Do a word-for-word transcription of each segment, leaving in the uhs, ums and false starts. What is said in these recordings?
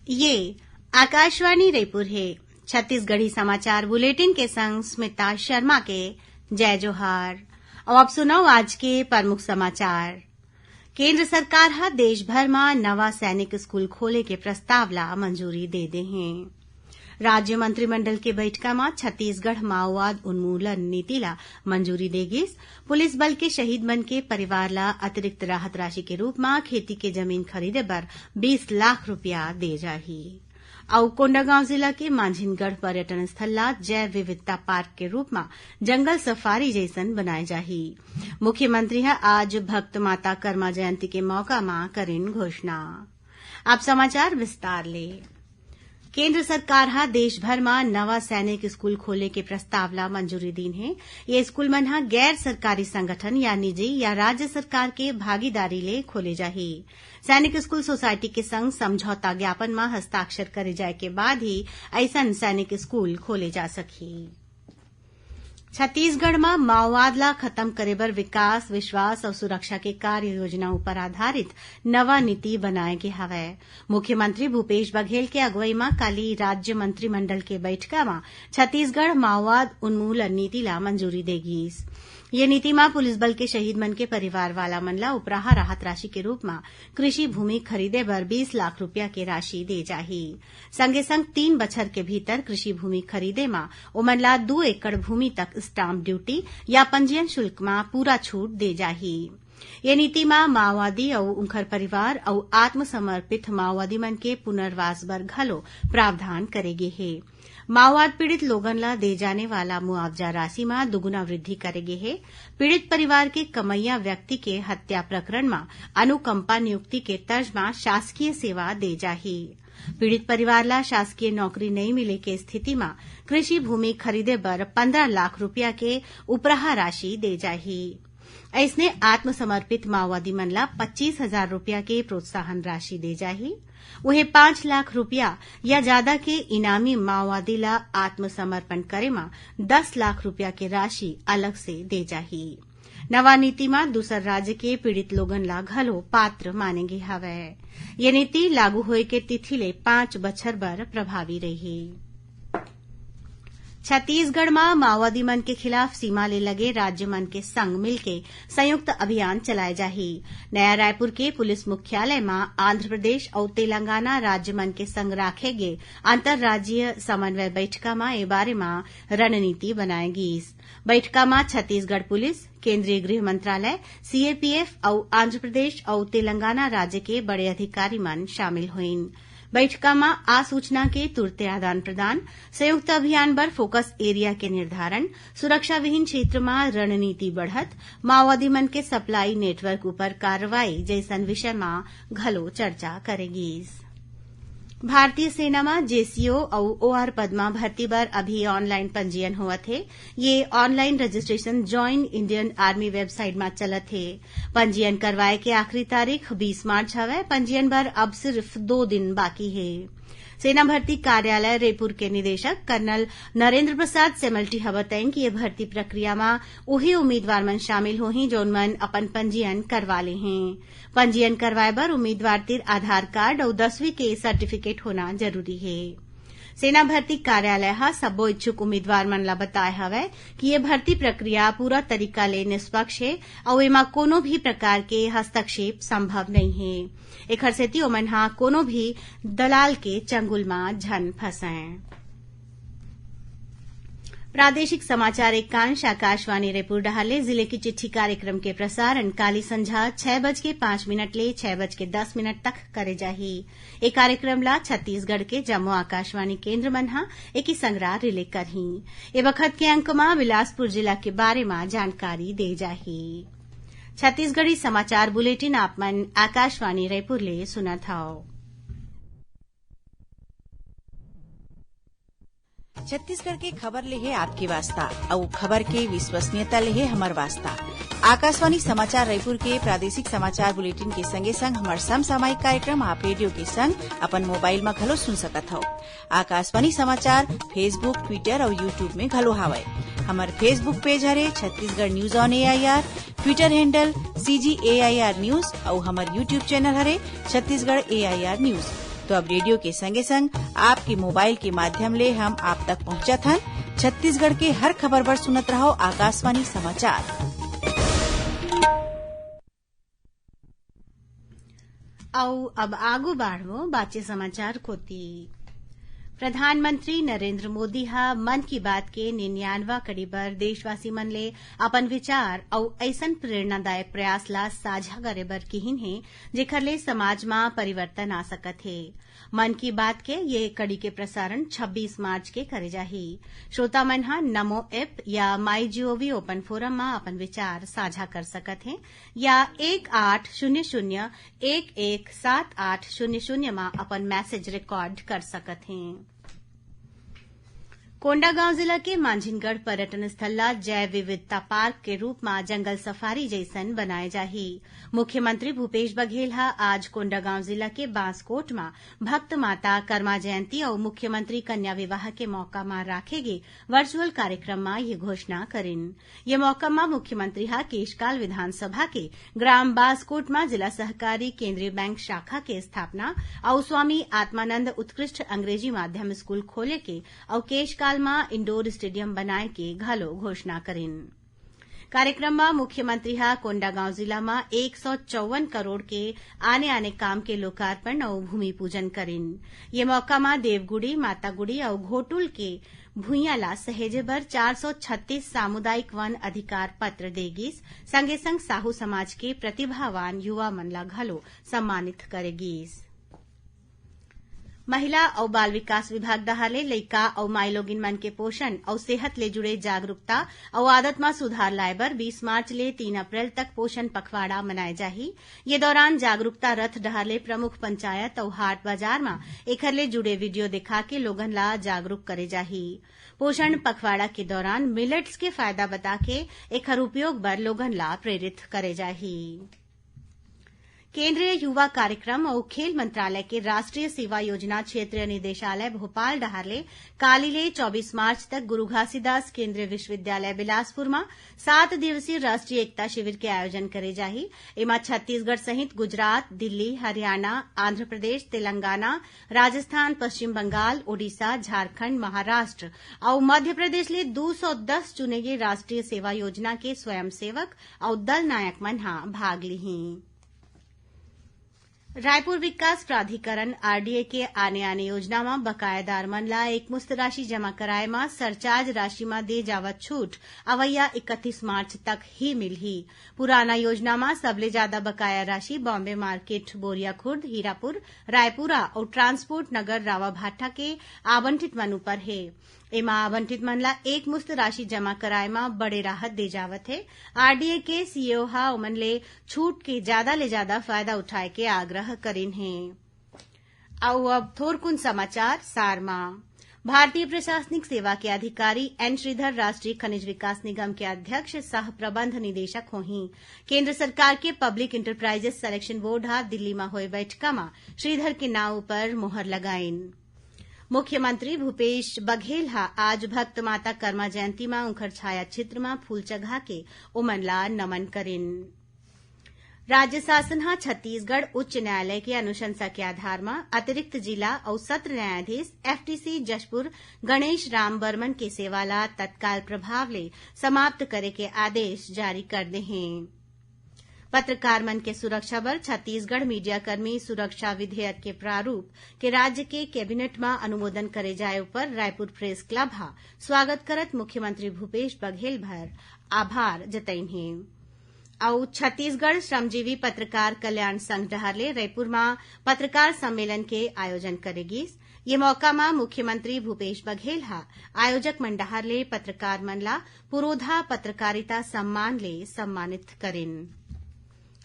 ये आकाशवाणी रायपुर हे। छत्तीसगढ़ी समाचार बुलेटिन के संग स्मिता शर्मा के जय जोहार। अब आप सुनव आज के प्रमुख समाचार। केंद्र सरकार ह देश भर म नवा सैनिक स्कूल खोले के प्रस्ताव ला मंजूरी दे दे हे। राज्य मंत्रिमंडल के बैठका म छत्तीसगढ़ माओवाद उन्मूलन नीति ला मंजूरी दे गिस। पुलिस बल के शहीद मन के परिवार ला अतिरिक्त राहत राशि के रूप म खेती के जमीन खरीदे बर बीस लाख रुपया दे जाही। अउ कोंडागांव जिला के मांझिनगढ़ पर्यटन स्थल ला जैव विविधता पार्क के रूप म जंगल सफारी जैसन बनाए जाही। मुख्यमंत्री ह आज भक्त माता कर्मा जयंती के मौका म करिन घोषणा। अब समाचार विस्तार ले। केंद्र सरकार ह देश भर म नवा सैनिक स्कूल खोले के प्रस्ताव ला मंजूरी दीन हे। ये स्कूल मन ह गैर सरकारी संगठन या निजी या राज्य सरकार के भागीदारी ले खोले जाही। सैनिक स्कूल सोसाइटी के संग समझौता ज्ञापन म हस्ताक्षर करे जाए के बाद ही अइसन सैनिक स्कूल खोले जा सकही। छत्तीसगढ़ म माओवाद ला खत्म करे बर विकास, विश्वास अउ सुरक्षा के कार्य योजना ऊपर आधारित नवा नीति बनाए गे हवय। मुख्यमंत्री भूपेश बघेल के अगुवई म काली राज्य मंत्रिमंडल के बैठका म छत्तीसगढ़ माओवाद उन्मूलन नीति ला मंजूरी दे गीस। ये नीति म पुलिस बल के शहीद मन के परिवार वाला मन ला उपराहा राहत राशि के रूप म कृषि भूमि खरीदे बर बीस लाख रुपया के राशि दे जाही। संगे संग तीन बछर के भीतर कृषि भूमि खरीदे म ओमन ला दू एकड़ भूमि तक स्टाम्प ड्यूटी या पंजीयन शुल्क म पूरा छूट दे जाही। ये नीति म माओवादी अउ उंखर परिवार अउ आत्मसमर्पित माओवादी मन के पुनर्वास बर घलो प्रावधान करे गे हे। माओवाद पीड़ित लोगन ला दे जाने वाला मुआवजा राशि म दुगुना वृद्धि करे गे हे। पीड़ित परिवार के कमैया व्यक्ति के हत्या प्रकरण म अनुकंपा नियुक्ति के तर्ज म शासकीय सेवा दे जाही। पीड़ित परिवार ला शासकीय नौकरी नइ मिले के स्थिति म कृषि भूमि खरीदे बर पंद्रह लाख रुपया के उपराहा राशि दे जाही। अइसने आत्मसमर्पित माओवादी मन ला पच्चीस हजार रुपया के प्रोत्साहन राशि दे जाही। उहें, पांच लाख रुपया या जादा के इनामी माओवादी ला आत्मसमर्पण करे म दस लाख रुपया के राशि अलग से दे जाही। नवा नीति म दूसर राज्य के पीड़ित लोगन ला घलो पात्र माने गे हवय। ये नीति लागू होए के तिथि ले पांच बछर बर प्रभावी रही। छत्तीसगढ़ म माओवादी मन के खिलाफ सीमा ले लगे राज्य मन के संग मिलके संयुक्त अभियान चलाए जाही। नया रायपुर के पुलिस मुख्यालय म आंध्र प्रदेश अउ तेलंगाना राज्य मन के संग राखे गे अंतर्राज्यीय समन्वय बैठका म ए बारे म रणनीति बनाए गीस। बैठका म छत्तीसगढ़ पुलिस, केंद्रीय गृह मंत्रालय, सीएपीएफ अउ आंध्र प्रदेश अउ तेलंगाना राज्य के बड़े अधिकारी मन शामिल होइन। बैठका म आसूचना के तुरते आदान प्रदान, संयुक्त अभियान बर फोकस एरिया के निर्धारण, सुरक्षा विहीन क्षेत्र म रणनीति बढ़त, माओवादी मन के सप्लाई नेटवर्क ऊपर कार्रवाई जइसन विषय म घलो चर्चा करे गीस। भारतीय सेना म जेसीओ अउ ओआर पद म भर्ती बर अभी ऑनलाइन पंजीयन होवत हे। ये online registration join Indian army website म चलत हे। पंजीयन करवाए के आखिरी तारीख बीस मार्च हवय। पंजीयन बर अब सिर्फ दो दिन बाकी हे। सेना भर्ती कार्यालय रईपुर के निदेशक कर्नल नरेंद्र प्रसाद सेमल्टी ह बताइन कि ये भर्ती प्रक्रिया म उही उम्मीदवार मन शामिल होही, जौन मन अपन पंजीयन करवा ले हें। पंजीयन करवाए बर उम्मीदवार तीर आधार कार्ड अउ दसवीं के सर्टिफिकेट होना जरूरी हे। सेना भर्ती कार्यालय ह सब्बो इच्छुक उम्मीदवार मन ला बताए हवय कि ये भर्ती प्रक्रिया पूरा तरीका ले निष्पक्ष हे अउ एमा कोनो भी प्रकार के हस्तक्षेप संभव नइ हे। एखर सेती ओमन ह कोनो भी दलाल के चंगुल म झन फंसय। प्रादेशिक समाचार एकांश आकाशवाणी रायपुर डहार ले जिले की चिट्ठी कार्यक्रम के प्रसारण काली संझा छह बज के पाँच मिनट ले छह बज के दस मिनट तक करे जाही। ए कार्यक्रम ला छत्तीसगढ़ के जम्मो आकाशवाणी केंद्र मन ह एकी संगरा रिले करही। ए बखत के अंक म बिलासपुर जिला के बारे म जानकारी दे जाही। छत्तीसगढ़ी समाचार बुलेटिन आप मन आकाशवाणी रायपुर ले सुनत हव। छत्तीसगढ़ के खबर ले हे आपके वास्ता, अउ खबर के विश्वसनीयता ले हे हमर वास्ता। आकाशवाणी समाचार रायपुर के प्रादेशिक समाचार बुलेटिन के संगे संग हमर समसामयिक कार्यक्रम आप रेडियो के संग अपन मोबाइल म घलो सुन सकत हव। आकाशवाणी समाचार Facebook, Twitter अउ YouTube में घलो हावय। हमर Facebook पेज हरे Chhattisgarh news on AIR, Twitter handle CG AIR news अउ हमर YouTube चैनल हरे छत्तीसगढ़ एआईआर न्यूज। तो अब रेडियो के संगे संग आपके मोबाइल के माध्यम ले हम आप तक पहुंचत हन। छत्तीसगढ़ के हर खबर बर सुनत रहो आकाशवाणी समाचार। अउ अब आगू बाढ़बो बाचे समाचार कोति। प्रधानमंत्री नरेंद्र मोदी ह मन की बात के निन्यानवा कड़ी बर देशवासी मन ले अपन विचार अउ अइसन प्रेरणादायक प्रयास ला साझा करे बर किहिन हे, जेखर ले समाज म परिवर्तन आ सकत हे। मन की बात के ये कड़ी के प्रसारण छब्बीस मार्च के करे जाही। श्रोता मन ह नमो ऐप या माई जीओवी ओपन फोरम म अपन विचार साझा कर सकत हें या एक आठ शून्य शून्य एक एक सात आठ शून्य शून्य म अपन मैसेज रिकॉर्ड कर सकत हें। कोंडागांव जिला के मांझिनगढ़ पर्यटन स्थल ला जैव विविधता पार्क के रूप म जंगल सफारी जइसन बनाए जाही। मुख्यमंत्री भूपेश बघेल ह आज कोंडागांव जिला के बांसकोट म भक्त माता कर्मा जयंती अउ मुख्यमंत्री कन्या विवाह के मौका म राखे गे वर्चुअल कार्यक्रम म ये घोषणा करिन। ये मौका म मुख्यमंत्री ह केशकाल विधानसभा के ग्राम बांसकोट म जिला सहकारी केंद्रीय बैंक शाखा के स्थापना अउ स्वामी आत्मानंद उत्कृष्ट अंग्रेजी माध्यम स्कूल खोले के अउ केशकाल म इंडोर स्टेडियम बनाए के घलो घोषणा करिन। कार्यक्रम म मुख्यमंत्री ह कोंडागांव जिला म एक सौ चौवन करोड़ के आने-आने काम के लोकार्पण अउ भूमि पूजन करिन। ये मौका म देवगुड़ी, मातागुड़ी अउ घोटुल के भुइयां ला सहेजे बर चार सौ छत्तीस सामुदायिक वन अधिकार पत्र दे गिस। संगे संग साहू समाज के प्रतिभावान युवा मन ला घलो सम्मानित करे गिस। महिला अउ बाल विकास विभाग डहार ले लइका अउ माईलोगिन मन के पोषण अउ सेहत ले जुड़े जागरूकता अउ आदत म सुधार लाए बर बीस मार्च ले तीन अप्रैल तक पोषण पखवाड़ा मनाए जाही। ये दौरान जागरूकता रथ डहार ले प्रमुख पंचायत अउ हाट बाजार म एखर ले जुड़े वीडियो दिखा के लोगन ला जागरूक करे जाही। पोषण पखवाड़ा के दौरान मिलेट्स के फायदा बता के एखर उपयोग बर लोगन ला प्रेरित करे जाही। केंद्रीय युवा कार्यक्रम अउ खेल मंत्रालय के राष्ट्रीय सेवा योजना क्षेत्रीय निदेशालय भोपाल डहार ले काली ले चौबीस मार्च तक गुरु घासीदास केंद्रीय विश्वविद्यालय बिलासपुर म सात दिवसीय राष्ट्रीय एकता शिविर के आयोजन करे जाही। एमा छत्तीसगढ़ सहित गुजरात, दिल्ली, हरियाणा, आंध्र प्रदेश, तेलंगाना, राजस्थान, पश्चिम बंगाल, ओडिशा, झारखंड, महाराष्ट्र अउ मध्य प्रदेश ले दू सौ दस चुने गे राष्ट्रीय सेवा योजना के स्वयंसेवक अउ दल नायक मन ह भाग लिहीं। रायपुर विकास प्राधिकरण, आरडीए, के आने-आने योजना म बकायादार मन ला एकमुश्त राशि जमा कराए म सरचार्ज राशि म दे जावत छूट अवइया इकतीस मार्च तक ही मिलही। पुराना योजना म सबले जादा बकाया राशि बॉम्बे मार्केट, बोरियाखुर्द, हीरापुर, रायपुरा अउ ट्रांसपोर्ट नगर रावाभाटा के आवंटित मन ऊपर हे। एमा आवंटित मन ला एकमुश्त राशि जमा कराए म बड़े राहत दे जावत हे। आरडीए के सीईओ ह ओमन ले छूट के जादा ले जादा फायदा उठाए के आग्रह करिन हे। अउ अब थोरकुन समाचार सार म। भारतीय प्रशासनिक सेवा के अधिकारी एन श्रीधर राष्ट्रीय खनिज विकास निगम के अध्यक्ष सह प्रबंध निदेशक होही। केंद्र सरकार के पब्लिक इंटरप्राइजेस सिलेक्शन बोर्ड ह दिल्ली म होए बैठका म श्रीधर के नांव ऊपर मोहर लगाइन। मुख्यमंत्री भूपेश बघेल ह आज भक्त माता कर्मा जयंती म उंखर छाया चित्र म फूल चघा के ओमन ला नमन करिन। राज्य शासन ह छत्तीसगढ़ उच्च न्यायालय के अनुशंसा के आधार म अतिरिक्त जिला अउ सत्र न्यायाधीश, एफटीसी, जशपुर गणेश राम बर्मन के सेवा ला तत्काल प्रभाव ले समाप्त करे के आदेश जारी कर दे हे। पत्रकार मन के सुरक्षा बर छत्तीसगढ़ मीडिया कर्मी सुरक्षा विधेयक के प्रारूप के राज्य के कैबिनेट म अनुमोदन करे जाए ऊपर रायपुर प्रेस क्लब ह स्वागत करत मुख्यमंत्री भूपेश बघेल भर आभार जतइन हे। अउ छत्तीसगढ़ श्रमजीवी पत्रकार कल्याण संघ डहार ले रईपुर म पत्रकार सम्मेलन के आयोजन करे गिस। ये मौका म मुख्यमंत्री भूपेश बघेल ह आयोजक मन डहार ले पत्रकार मन ला पुरोधा पत्रकारिता सम्मान ले सम्मानित करिन।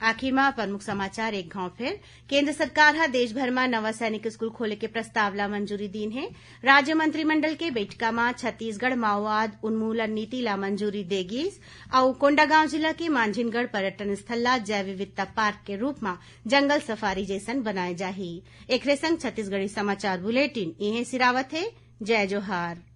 आखिर म प्रमुख समाचार एक घांव फेर। केंद्र सरकार ह देश भर म नवा सैनिक स्कूल खोले के प्रस्ताव ला मंजूरी दीन हे। राज्य मंत्रिमंडल के बइठका म छत्तीसगढ़ माओवाद उन्मूलन नीति ला मंजूरी दे गिस अउ कोंडागांव जिला के मांझिनगढ़ पर्यटन स्थल ला जैव विविधता पार्क के रूप म जंगल सफारी जइसन बनाए जाही। एखरे संग छत्तीसगढ़ी समाचार बुलेटिन इहें सिरावत हे। जय जोहार।